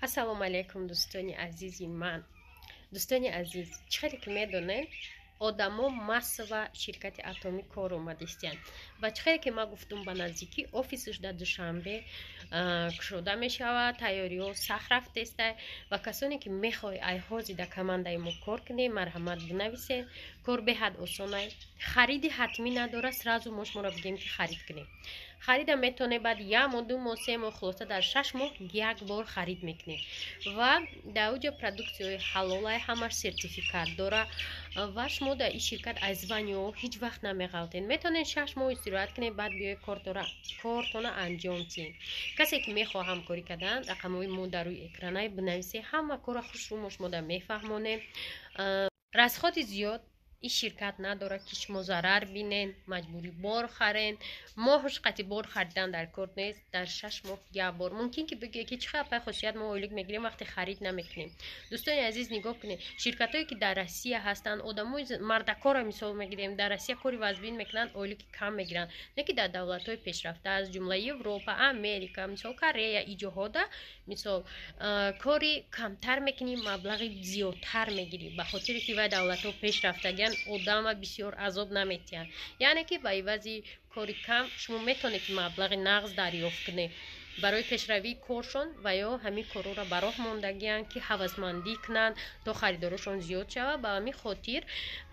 Ассалому алайкум, дӯстони азизи ман. Дӯстони азиз, чӣ хеле ки медонед, одамо массово ширкати Атомӣ кор омадистиянд ва чӣ хеле ки ман гуфтум, ба наздикӣ офисш дар Душанбе кушода мешавад. Тайёриҳо сахт рафтеста ва касоне ки мехоҳед ай ҳозир дар командаи мо кор кунед, марҳамат, бинависед. Кор беҳад осонай, хариди ҳатмӣ надорад. Сразу мо шуморо бигем, ки харид кунем, харида метавонед баъд як моҳ, 2 моҳ, 3 моҳ, хулоса, дар 6 моҳ як бор харид мекунед. Ва дар оҷа продуксияҳои ҳалолай, ҳамаш сертификат дора ва шумо дар ин ширкат аз звание ҳо ҳеҷ вақт намеғалтед. Метавонед 6 моҳ истироҳат кунед, баъд биёед, кортона анҷом диҳед. Касе ки мехоҳ ҳамкорӣ кардан, рақамҳои мо дар рӯи экранай, бинависед. Ҳама корро хушрӯ мо шумо дар мефаҳмонем. Расходи зиёд ин ширкат надорад, ки шумо зарар бинен, маҷбурӣ бор харен. Моҳуш қати бор харидан дар кор нест, дар 6 моҳ як бор. Мумкин ки бигӯе, ки чӣ хел хосият, мо ойлик мегирем, вақте харид намекунем. Дӯстони азиз, нигоҳ кунед, ширкатҳое ки дар Россия ҳастанд, одамои мардакорро мисол мегирем, дар Россия кори вазбин мекунанд, ойлики кам мегиранд. Не ки дар давлатҳои пешрафта, аз ҷумла Европа, Америка, мисол, Корея, иҷоҳода, мисол, кори камтар мекунӣ, маблағи зиёдтар мегирӣ, ба хотире ки вай давлатҳо пешрафтагиан, одама бисёр азоб наметиҳанд. Яъне ки ба ивази кори кам шумо метавонед, ки маблағи нағз дарёфт кунед. Барои пешравии коршон ва ё ҳамин корҳоро ба роҳ мондагианд, ки ҳавасмандӣ кунанд, то харидорошон зиёд шавад. Ба ҳамин хотир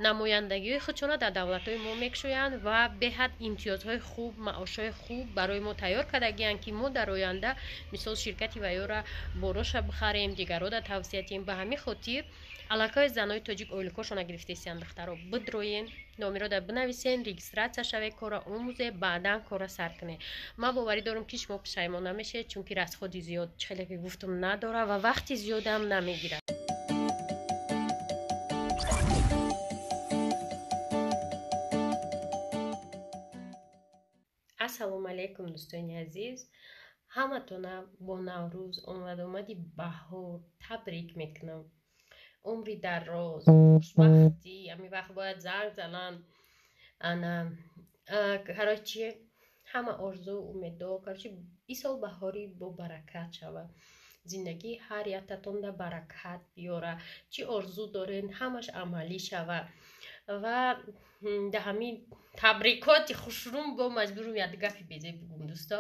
намояндагиҳои худшонро дар давлатҳои мо мекушоянд ва беҳад имтиёзҳои хуб, маошҳои хуб барои мо тайёр кардагианд, ки мо дар оянда, мисол, ширкати ваёра бороша бихарем, дигарро тавсия диҳем. Ба ҳамин хотир аллакай занои тоҷик ойликҳошона гирифтесиянд. Духтаро, бидроен, номеро дар бинависен, регистрация шавед, корро омӯзе, баъдан корро сар кунед. Ман боварӣ дорам, ки шумо пушаймон намешавед, чунки расходи зиёд, чӣ хеле ки гуфтум, надорад ва вақти зиёдам намегирад. Ассалому алайкум, дӯстони азиз! Ҳаматона бо Наврӯз, омадомади баҳор табрик мекунам. Умри дароз, хушбахтӣ. Ҳамин вақт бояд занг зананд. Ана, короче, ҳама орзу умедо, короче, ин сол баҳори бобаракат шавад, зиндагии ҳар яктатонда баракат биёра, чӣ орзу дорен, ҳамаш амалӣ шавад. Ва дар ҳамин табрикоти хушрум бо маҷбурум як гапи безеб бигӯм. Дӯсто,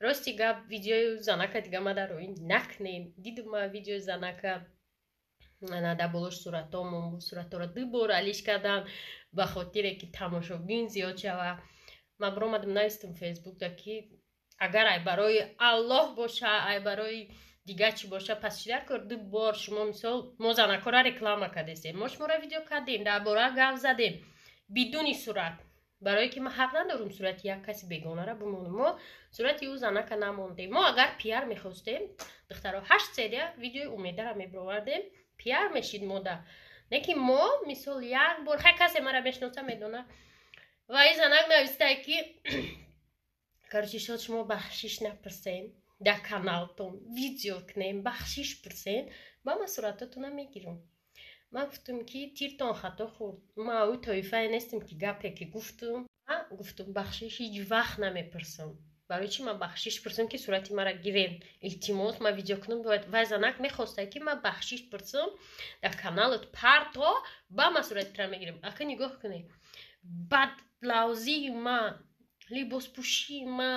рости гап, видеои занака дига ма дар роӣ накунем. Дидум ма видеои занака, дар болош суратомон, суратҳоро ду бор алиш кардам, ба хотире ки тамошобин зиёд шава. Ман биромадам, навистам Фейсбукда, ки агар ай барои Аллоҳ боша, ай барои дигар чӣ боша, пас чӣ дар кор ду бор шумо, мисол, мо занакора реклама кардесем, мо шуморо видео кардем, дар бора гап задем бидуни сурат, барое ки ман ҳақ надорам сурати як каси бегонаро бимонам. Мо сурати ӯ занака намондем. Мо агар пиар мехостем, духтаро, ҳашт серия видеои Умедаро мебировардем, пиар мешид мода. Не ки мо, мисол, як бор хай касе мара мешиноса, медона. Ва ин занак навистае, ки, короче, шод шумо бахшиш напурсен, дар каналтон видео кунем, бахшиш пурсен, ба ман суратотона мегирам. Ман гуфтум, ки тиртон хато хӯрд. Ма ӯ тоифае нестем, ки гапе ки гуфтум, гуфтум, бахшиш ҳеҷ вақт намепурсам. Барои чӣ ман бахшиш пурсам, ки сурати мара гирен, илтимос, ман видео кунам? Вай занак мехостае, ки ман бахшиш пурсам, дар каналат парто, ба ман сурати тра мегирем. Ака, нигоҳ кунед, бадлавзии ма, либоспӯшии ма,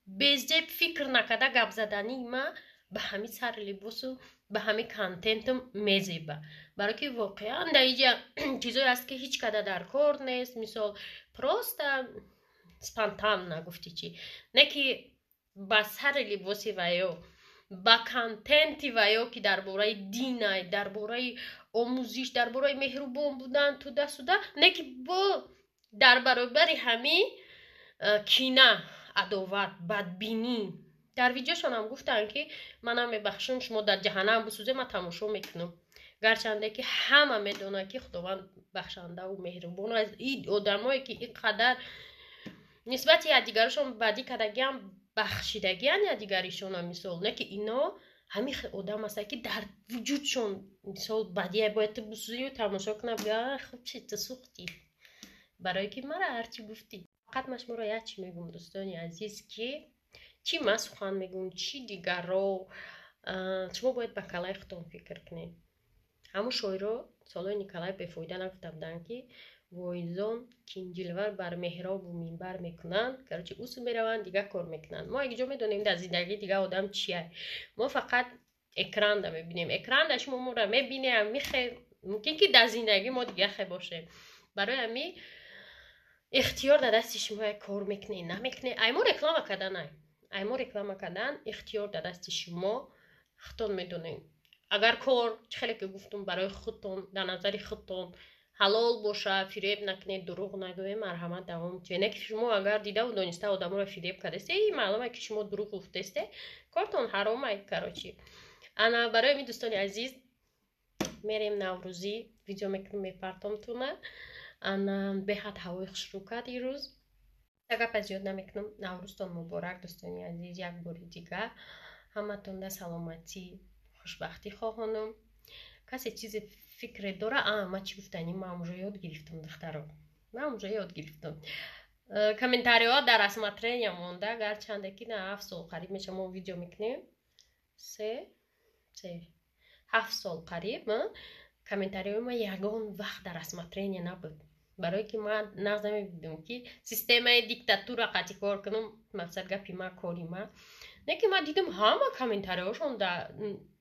безеб фикр накарда гап задании ма ба ҳамин сари либосу ба ҳамин контентам мезеба, барое ки воқеан дар иҷа чизое аст, ки ҳеҷ када дар кор нест. Мисол, просто спонтанно гуфти чӣ, не ки ба сари либоси ваё, ба контенти ваё, ки дар бораи динай, дар бораи омӯзиш, дар бораи меҳрубон будан, туда-сюда, не ки бо дар баробари ҳамин кина, адоват, бадбинӣ. Дар видеошонам гуфтанд, ки манам мебахшам, шумо дар ҷаҳаннам бисӯзе, ман тамошо мекунам. Гарчанде ки ҳама медонад, ки Худованд бахшандаву меҳрубон аст. И одамое ки ин қадар нисбати якдигарашон бадӣ кардагиам, бахшидагиан якдигаришона, мисол, не ки ино ҳамин хел одам ҳастанд, ки дар вуҷудшон, мисол, бадия. Бояд ту бисӯзию тамошо кунам, хуб чи ту сӯхтӣ, барое ки мара ҳарчи гуфтӣ. Фақат ман шуморо як чӣ мегӯм, дӯстони азиз, ки чӣ ман сухан мегӯм, чӣ дигарро. Шумо бояд ба калаи худтон фикр кунед. Ҳамун шоиро солҳои Николай бефоида нагуфта буданд, ки воизон кинҷилвар бар меҳробу минбар мекунанд, короче, усу мераванд, дигар кор мекунанд. Мо якҷо медонем, дар зиндагии дигар одам чия. Мо фақат экранда мебинем. Экранда шумо моро мебинем, михе мумкин ки дар зиндагӣ мо дига хе бошем. Барои ҳами ихтиёр дар дасти шумо, кор мекунед, намекунед. Ай мо реклама кардан, ай мо реклама кардан, ихтиёр дар дасти шумо, худтон медонед. Агар кор, чӣ хеле ки гуфтум, барои худтон, дар назари худтон ҳалол боша, фиреб накунед, дурӯғ нагӯед, марҳамат, давом кунед. Не ки шумо агар дидаву дониста одаморо фиреб кардасте, маълуме ки шумо дурӯғ гуфтасте, кортон ҳаромай, короче. Ана барои ми, дӯстони азиз, мерем наврӯзӣ, видео мекунем, мепартом туна. Ана беҳад ҳавои хушрӯ кард ирӯз. Гапа зиёд намекунам. Наврӯзтон муборак, дӯстони азиз, як бори дигар ҳаматонда саломатӣ, хушбахтӣ хоҳонам. Касе чизе фикре дора, а ман чӣ гуфтани, ман уже ёд гирифтам, духтаро, ман уже ёд гирифтам. Комментариҳо дар рассмотрения монда, гарчанде ки на 7 сол қариб меша мо видео мекунем, се 7 сол қариб. Комментариҳои ма ягон вақт дар рассмотрения набуд, барое ки ман нағз намедидам, ки системаи диктатура қатъи кор кунам. Мақсад гапи ма, кори ма не, ки ман дидам, ҳама комментариҳошон дар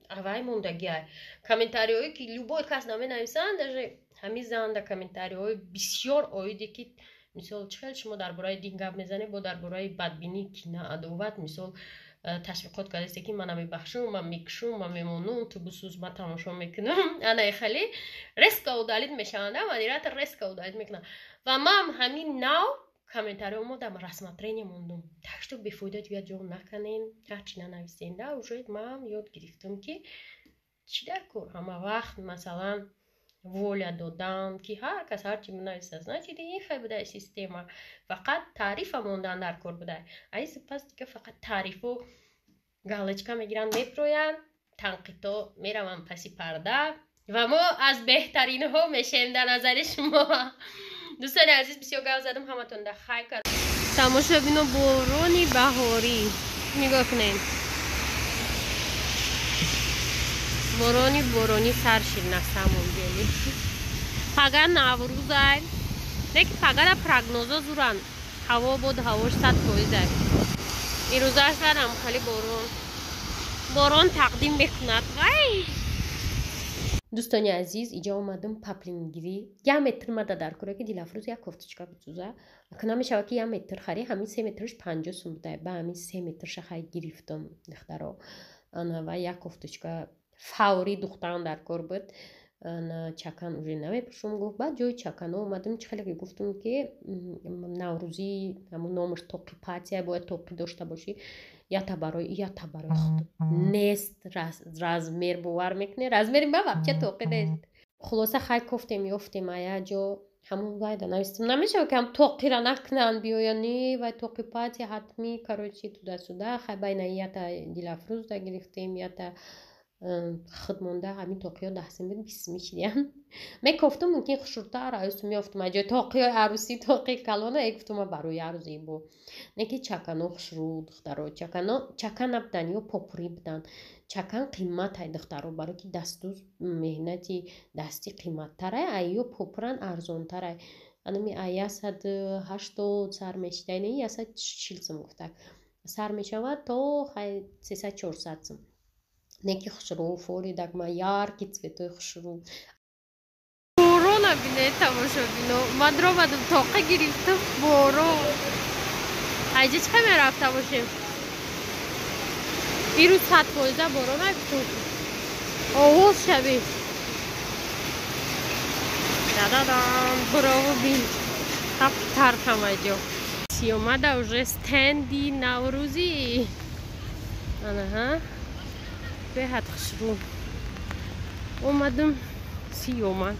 авай мондагиай. Комментариҳое ки любой кас наменависанд, даже ҳамин занда комментариҳои бисёр оиде, ки мисол, чӣ хел шумо дар бораи дин гап мезанед, бо дар бораи бадбинӣ, кина, адоват, мисол, ташвиқот кардасте, ки ман намебахшум, ман мекушум, ман мемонум, ту бисӯз, ман тамошо мекунам. Анаи хеле резко удалить мешаванд, модератор резко удалить мекунад. Ва ман ҳамин нав комментариҳо мо дар рассмотрение мондум. Так что бефоида дигар ҷо наканен, ҳарчи нанависен. Да уже ман ёд гирифтам, ки чӣ дар кор ҳама вақт, масалан, воля додан, ки ҳар кас ҳарчи бинависад, значит, ин хел будай система, фақат таърифа мондан дар кор будай. Аи пас дига фақат таърифу галочка мегиранд, мепроянд, танқидҳо мераванд паси парда ва мо аз беҳтаринҳо мешавем дар назари шумо. Дӯстони азиз, бисёр гап задам, ҳаматон да хай кард. Тамошо бино, борони баҳорӣ нигоҳ кунед, борони боронӣ сар шид. На самом деле пага наврӯзай, леки пагара прогнозо зуранд, ҳаво бод, ҳавош 100%-ай. Ирӯза шадам хали борон борон тақдим мекунад. Вай, дӯстони азиз, иҷа омадам паплингирӣ. Як метр мада дар кора, ки Дилафрӯз як кофточка бисӯза. Ака намешава, ки як метр хари, ҳамин 3 метрш 50 сум будай. Ба ҳамин 3 метрша хай гирифтам, духтаро. Ана ва як кофточка фаврӣ духтан дар кор буд. Чакан уже намепӯшум, гуфт. Баъд ҷои чакано омадам. Чӣ хеле ки гуфтам, ки наврӯзӣ ҳамун номаш тоқи патия, бояд тоқӣ дошта бошӣ, ята барои, ята барои худ нест размер. Бовар мекунӣ, размери ма вообще тоқӣ нест. Хулоса, хай кофтем, ёфтем ая ҷо. Ҳамун вайда навистам, намешава, ки ҳам тоқира накунанд, биёян, не, вай тоқи патия ҳатмӣ, короче, туда-сюда. Хай байна ята Дилафрӯзда гирифтем, ята худ монда. Ҳамин тоқиё 10 сум буд, 20 сумӣ шидиян. Мекофтум, мумкин хушрӯтар аюсум меёфтум ай ҷои тоқиёи арӯсӣ, тоқи калона. Э, гуфтум, барои арӯзӣ бо не, ки чакано хушрӯ, духтаро. Чакано чакан набуданд ё попурӣ буданд. Чакан қиматай, духтаро, барои ки дасту меҳнати дастӣ қиматтарай, ай ё попуран арзонтарай. Анами ай 180 сар мешида, ини 140 сум гуфтак, сар мешавад то хай 300-400 сум. Неки хушрӯ, форидак ма, яркий цветои хушрӯ. Борона бинед, тамошобино. Ман ромадам, тоқа гирифтам, борон. Айҷа чӣ мерафта бошем? Ирӯз 100% борон гуфтум, овоз шави дададам. Бирову бин, таптар ҳама ҷо сиёмада, уже стенди наврӯзӣ. Анаҳа, беҳад хушрӯ. Омадам, сиёмад.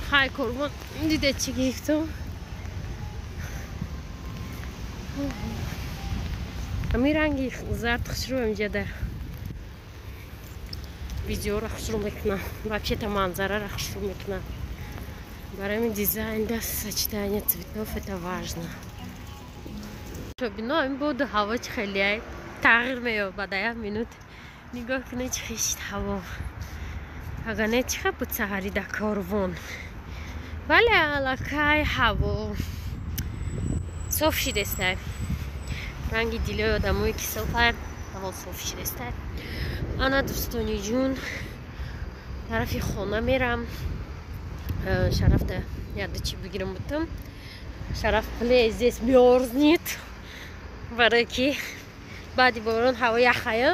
Хай, корбон, диде чӣ гирифтам? Ҳамин ранги зард хушрӯ. Инҷада видеоро хушрӯ мекунам, вообще-то манзараро хушрӯ мекунам. Барои ҳамин дизайн да сочетание цветов — это важно. Бино, ин боду ҳаво чӣ хелеай тағйир меёбад, як минут. Нигоҳ кунед, чӣ хишт ҳаво. Агар не, чӣ буд саҳари да корвон, вале аллакай ҳаво соф шидестай. Ранги дилои одамое ки софай, ҳаво соф шидестай. Ана, дӯстони ҷун, тарафи хона мерам. Шарафта яду чӣ бигирам бутам. Шараф плей здесь мёрзнет, барое ки баъди борон ҳаво яхая.